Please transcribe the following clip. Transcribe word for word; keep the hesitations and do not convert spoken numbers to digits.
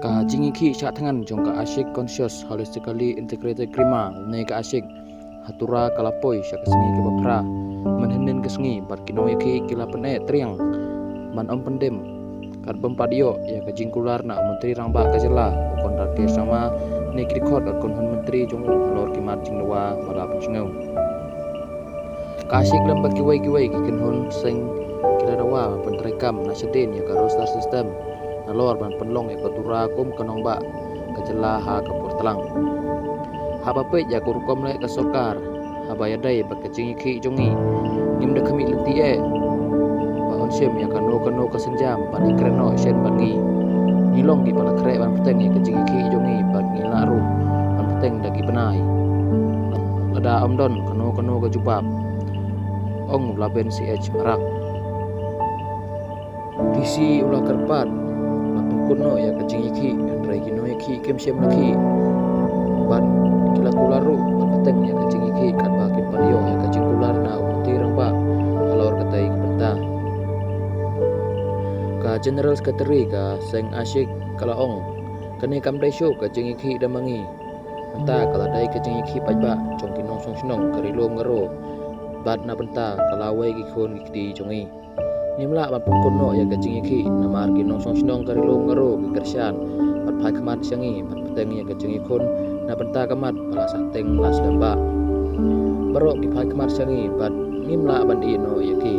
Ka jingïakhih shah thngan jong ka Ashik Conscious Holistically Integrated Grima ne ka Ashik ha Tura ka la poi sha ka sngi kaba phra mynhynnin ka sngi, bad ki nongïakhih ki la pyneh triang ban ym pyndem kat bym pat ïoh ïa ka jingkular na u Myntri Rangbah ka jylla u Conrad K Sangma ne ki dkhot kat kynhun myntri jong u halor ki mat jingdawa ba la pynsngew. Ka Ashik lem bad kiwei kiwei ki kynhun seng ki la dawa ban pyntreikam na shadien ïa ka roster system nalor ban pynlong ïa ka Tura kum ka nongbah ka jylla ha ka por tlang. Haba peit ïa ka rukom leh ka sorkar, haba ïadei bad ka jingïakhih jong ngi, ngim da khmih lynti eh ba yn shim ïa kano kano ka sienjam ban ïakren noh shen bad ngi. Ngi long kiba la khreh ban bteng ïa ka jingïakhih jong ngi bad ngi lah ruh ban bteng da ki bnai lada ym don kano kano ka jubab, ong u Laben C H Marak. D C u la kyrpad ban pynkut noh ïa ka jingïakhih, hynrei ki nongïakhih kim shym la khih bad ki la kular ruh ban bteng ïa ka jingïakhih katba kim pat ïoh ïa ka jingkular na u Myntri Rangbah halor katei ka bynta. Ka General Secretary ka seng Ashik ka la ong, kane kam dei shuh ka jingïakhih da ma ngi. Mynta ka la dei ka jingïakhih paidbah jong ki nongshong shnong ka Ri Lum Garo, bad na bynta ka lawei ki khun ki kti jong ngi. Ngim lah ban pynkut noh ïa ka jingïakhih namar ki nongshong shnong ka Ri Lum Garo ki kyrshan bad phai khmat sha ngi ban bteng ïa ka jingïakhun na bynta ka mat ba la sah teng la slem bah. Baroh ki phai khmat sha ngi bad ngim lah ban ïeh noh ïa ki.